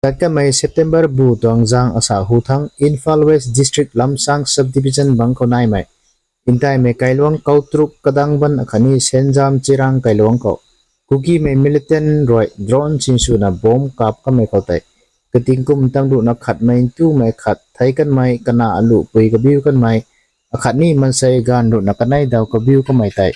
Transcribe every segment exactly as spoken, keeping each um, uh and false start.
Tat kanmei September bu tuang zaeng asa hu thangc Imphal West District Lamsang Subdivision bangc khou naimei Ntaimei kailuangc Kautruk Kadangban akhatni Senzam Chirang kailuangc khou Kukimei militant rui drone sinswna bomb kap kanmei khou tei kating kum tang ruhna khatmei ntumei khat theic kanmei kana aluhpui kabiu kanmei akhatni mansei ganv ruhna kanei daw kabiu kanmei tei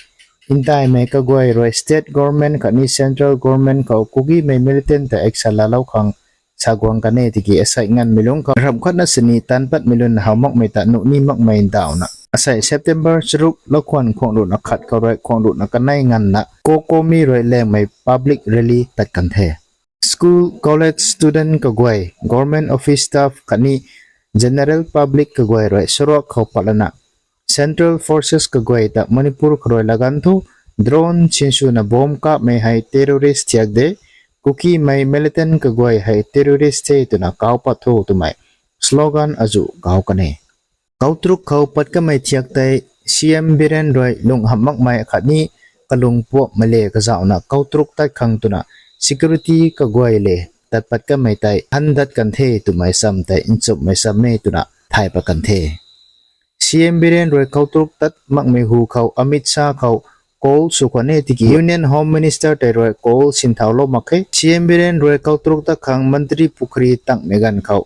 Ntaimei kaguay rui state government khatni central government khou Kukimei militant ta action laalou khang sa guang kan e tiki asei nganvmei lungc khou ramh khatna sini tanc patmei lun how makmei ta nuh ni makmei ndauhna asei September charuk lakhwan khwang ruhna khat khou rui khwang ruhna kanei nganvna Kokomi rui langmei public rally tat kan the. School, college student kaguay, government office staff khatni general public kaguay rui saruak khou patlana central forces kaguay ta Manipur khou rui laganv thu drone sinswna bomb kapmei hei terrorist thiak de, Kukimei militant kaguay hei terrorist the twna kau pat tho twmei slogan azuh kau kan e. Kautruk khou pat kanmei thiak tei C M Biren rui lung hamh makmei akhatni kalung puakmei le kazauhna Kautruk tat khang twna security kaguay le tat pat kanmei tei han dat kan the twmei cham tei nchumhmei cham e twna thay pat kan the. C M Biren rui Kautruk tat makmei hu khou Amit Shah khou call sw khwan e tiki Union Home Minister tei rui call sinthau lou mak khe. C M Biren rui Kautruk tat khang Mantripukhri tangmei ganv khou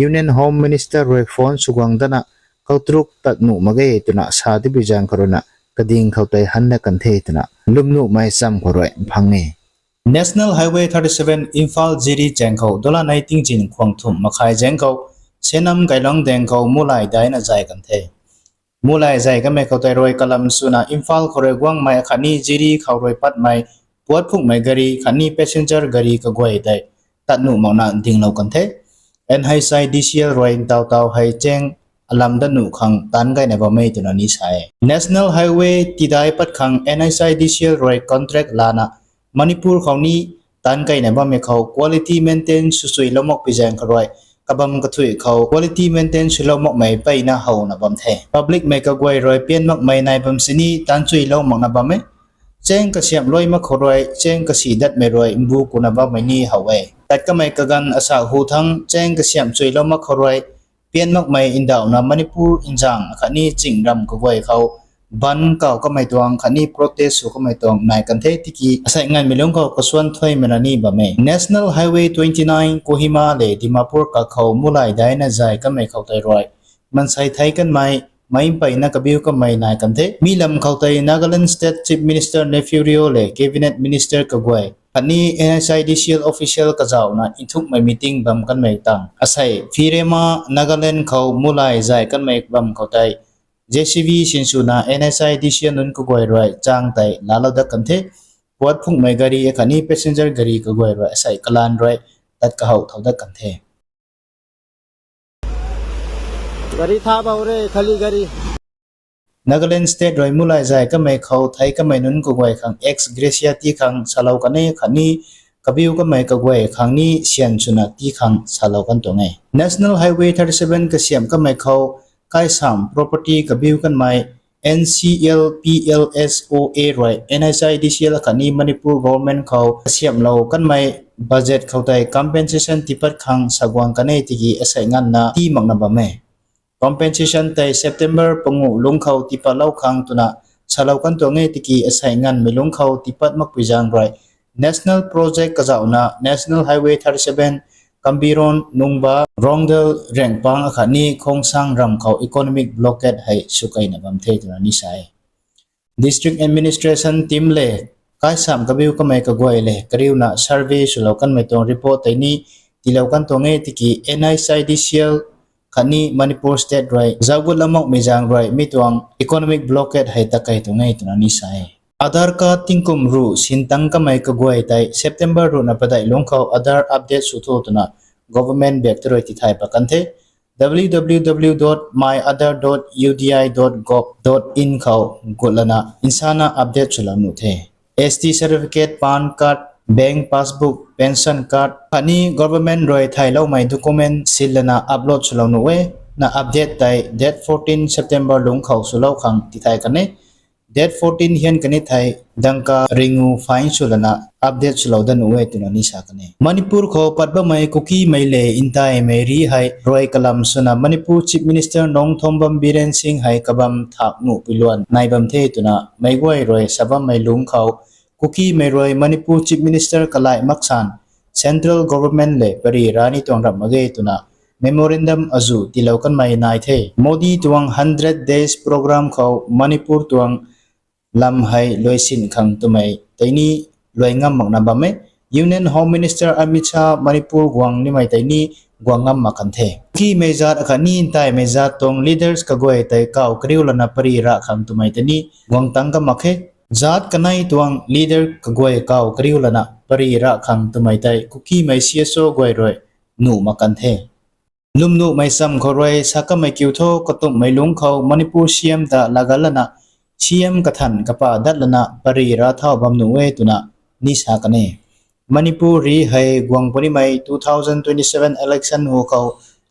Union Home Minister rui phone sw guang dana Kautruk tat nuh mak ge twna sa tibi zaeng khou ruina kading khou tei han dat kan the twna lwmnuhmei cham khou rui phang e. National Highway thirty seven Imphal Jiri chaeng khou dola nei tingzin khwang thumh makhai zaeng khou Senam kailuangc daeng khou mulay daina zay kan the. Mulay zay kanmei khou tei rui kalam swna Imphal khou rui guangmei akhatni Jiri khou rui patmei puat phunghmei gari khatni passenger gari kaguay tei tat nuh makna dinglou kan the. N H I D C L rui ntaw taw hei chaeng alam dat nuh khang taanc gayna bam e twna ni sa e. National Highway tidai pat khang N H I D C L rui contract lana Manipur khou ni taanc gayna bammei khou quality maintain swchuilou makpui zaeng khou rui kabam kathuih khou quality maintain swlou makmei peyna howna bam the. Publicmei kaguay rui pian makmei nai bam sini taanc chuilou makna bam e. Chaeng kasiamh luai mak khou rui chaeng kasi datmei rui mbu kuna bammei ni how e. Tat kamei kaganv asa hu thangc chaeng kasiamh chuilou mak khou rui pian makmei ndauhna Manipur nzang akhatni ching ram kaguay khou bandh kau kamei tuang khatni protest sw kamei tuang nai kan the tiki asei nganvmei lungc khou kasuan thuaimei na ni bam e. National Highway twenty nine Kohima le Dimapur kakhou mulay daina zay kanmei khou tei rui mansei theic kanmei, meic mpeyna kabiu kanmei nai kan the. Mi lam khou tei Nagaland State Chief Minister Neiphiu Rio le Cabinet Minister kaguay khatni N H I D C L official kazauhna nthukmei meeting bam kanmei tang asei Phirema Nagaland khou mulay zay kanmei bam khou tei J C B sinswna N H I D C L nunc kaguay rui chang tei laalou dat kan the. Puat phunghmei gari akhatni passenger gari kaguay rui asei kalan rui tat kahow thau dat kan the. Gari tha bau re, khali gari. Nagaland State rui mulay zay kamei khou theic kamei nunc kaguay khang ex gratia tii khang salou kan e khatni kabiu kamei kaguay khang ni syan swna tii khang salou kan tuang e. National Highway thirty seven kasiamh kamei khou kaisam property kabiu kanmei N C L P L S O A rui N H I D C L khatni Manipur government khou kasiamhlou kanmei budget khou tei compensation tiipat khang saguang kan e tiki asei nganvna tii makna bam e. Compensation tei September panguh lungc khou tiipatlou khang twna salou kan tuang e tiki asei nganvmei lungc khou tiipat makpui zaeng rui National Project kazauhna National Highway thirty seven, Kambiron, Nungba, Rongdel, Rengpang akhatni Khongsang ram khou economic blockade hei swkeina bam the twna ni sa e. District Administration team le kaisam kabiu kamei kaguay le kariuna survey swlou kanmei tuang report tei ni tiilou kan tuang e tiki N H I D C L khatni Manipur State rui zaugut lamokmei zaeng rui mi tuang economic blockade hei takei tuang e twna ni sa e. Aadhaar card tingkum ruh sintang kamei kaguay tei September ruhna padeih lungc khou Aadhaar update sw tho twna government biak ta rui tithay pat kan the. W W W dot my aadhaar dot U D I dot gov dot in khou gutlana nsana update swlou nuh the. S T certificate, PAN card, bank passbook, pension card khatni government rui thayloumei document sinlana upload swlou nuh e. Na update tei date fourteen September lungc khou swlou khang tithay kan e. date fourteen hian kani thei dangka ringu fine swlana update swlou dat nuh e twna ni sa kan e. Manipur khou pat bammei Kukimei le Ntaimei ri hei rui kalam swna Manipur Chief Minister Nongthombam Biren Singh hei kabam thak nuhpui luan nai bam the twna meic guay rui sa bammei lungc khou Kukimei rui Manipur Chief Minister kalai maksan Central Government le pary ra ni tuang ramh mak ge twna memorandum azuh tiilou kanmei nai the. Modi tuang hundred days program khou Manipur tuang lam hei luaisin khang twmei tei ni luai ngam makna bam e. Union Home Minister Amit Shah Manipur guang nimei tei ni guang ngam mak kan the. Kukimei zaat akhatni Ntaimei zaat tuang leaders kaguay tei kaw kariu lana pary ra khang twmei tei ni guang tang ka mak khe. Zaat kanei tuang leader kaguay kaw kariu lana pary ra khang twmei tei Kukimei C S O guay rui nuh mak kan the. Lwmnuhmei cham khou rui sa kamei kiu thu, katumhmei lungc khou Manipur C M ta lagal lana, C M kathan kapa dat lana pary ra thau bam nuh e twna ni sa kan e. Manipur ri hei guang punimei two thousand twenty-seven election hu khou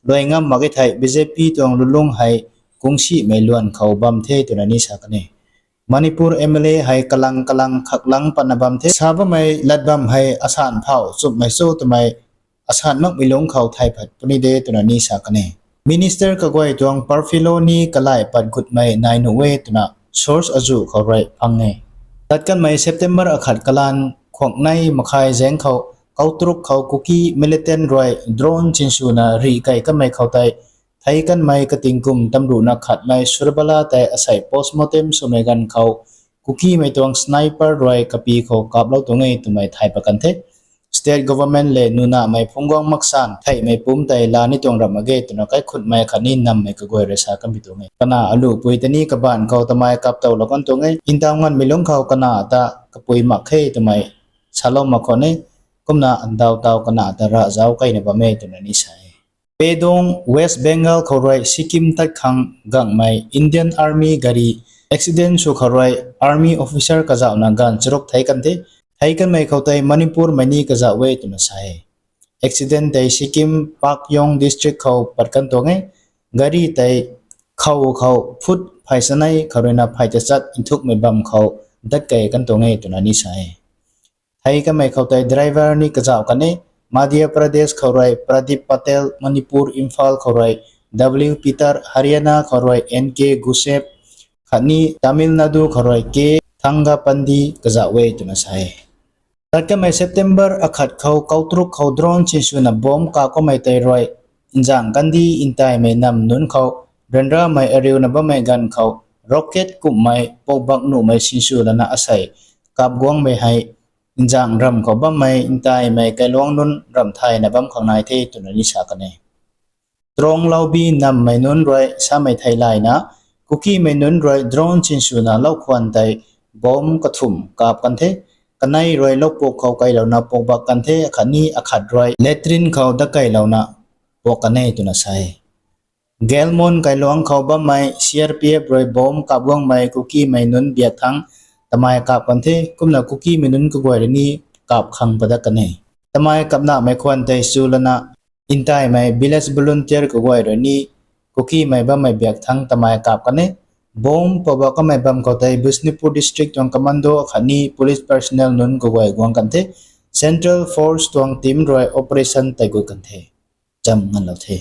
luai ngam mak e thei B J P tuang lulung hei kungsimei luan khou bam the twna ni sa kan e. Manipur M L A hei kalang kalang khaklang patna bam the. Sa bammei lat bam hei asan phau chumhmei cho twmei asan makmei lungc khou thay phat puni de twna ni sa kan e. Minister kaguay tuang portfolio ni kalai pat gutmei nai nuh e twna source azuh khou rui phang e. Tat kanmei September akhat kalan khuaknei makhai zaeng khou, Kautruk khou Kuki militant rui drone sinswna rih kei kanmei khou tei, thei kanmei kating kum tamruhna khatmei Surbala tei asei postmortem swmei ganv khou, Kukimei tuang sniper rui kapi khou kaplou tuang e twmei thay pat kan the. State government le nunamei phungc guang maksan theihmei pumc tei la ni tuang ramh mak ge twna kaikhutmei khatni nammei kaguay rui sa kanmei tuang e. Kana aluhpui tei ni kabaanc khou tamei kap towlou kan tuang e. Ntaw nganvmei lungc khou kana ta kapui mak khe twmei salou mak khwan e. Kumna ndaw taw kana ta ravzauc keyna bam e twna ni sa e. Pedong, West Bengal khou rui Sikkim tat khang gangmei Indian Army gari accident sw khou rui army officer kazauhna ganv charuk thei kan the. Thei kanmei khou tei Manipurmei ni kazauh e twna sa e. Accident tei Sikkim Pakyong district khou pat kan tuang e. Gari tei khou khou phut phay sanei khou ruina phay tachat nthukmei bam khou dat kei kan tuang e twna ni sa e. Thei kanmei khou tei driver ni kazauh kan e. Madhya Pradesh khou rui Pradip Patel, Manipur, Imphal khou rui W Pitar, Haryana khou rui N K Gusep, khatni Tamil Nadu khou rui K Thangapandi kazauh e twna sa e. Tat kanmei September akhat khou Kautruk khou drone sinswna bomb kap kanmei tei rui nzang kandi Ntaimei nam nunc khou ryanramei ariuna bammei ganv khou rocket kumhmei pokbak nuhmei sinsw lana asei kap guangmei hei nzang ram khou bammei Ntaimei kailuang nunc ramh thayna bam khang nai the twna ni sa kan e. Tronglaobi nammei nunc rui samei theilayna, Kukimei nunc rui drone sinswna loukhwan tei bomb kathumh kap kan the. Kanei rui loupuk khou kailouna pokbak kan the, akhatni akhat rui latrine khou dat keilouna pok kan e twna sa e. Gelmon kailuang khou bammei C R P F rui bomb kap guangmei Kukimei nunc biak thangc tamei kap kan the, kumna Kukimei nunc kaguay rui ni kap khang padat kan e. Tamei kapnamei khwan tei chu lana Ntaimei village volunteer kaguay rui ni Kukimei bammei biak thangc tamei kap kan e. Bomb pobak kamei bam khou tei Bishnupur district tuang commando akhatni police personnel nunc kaguay guang kan the. Central Force tuang team rui operation tei gut kan the. Cham nganlou the.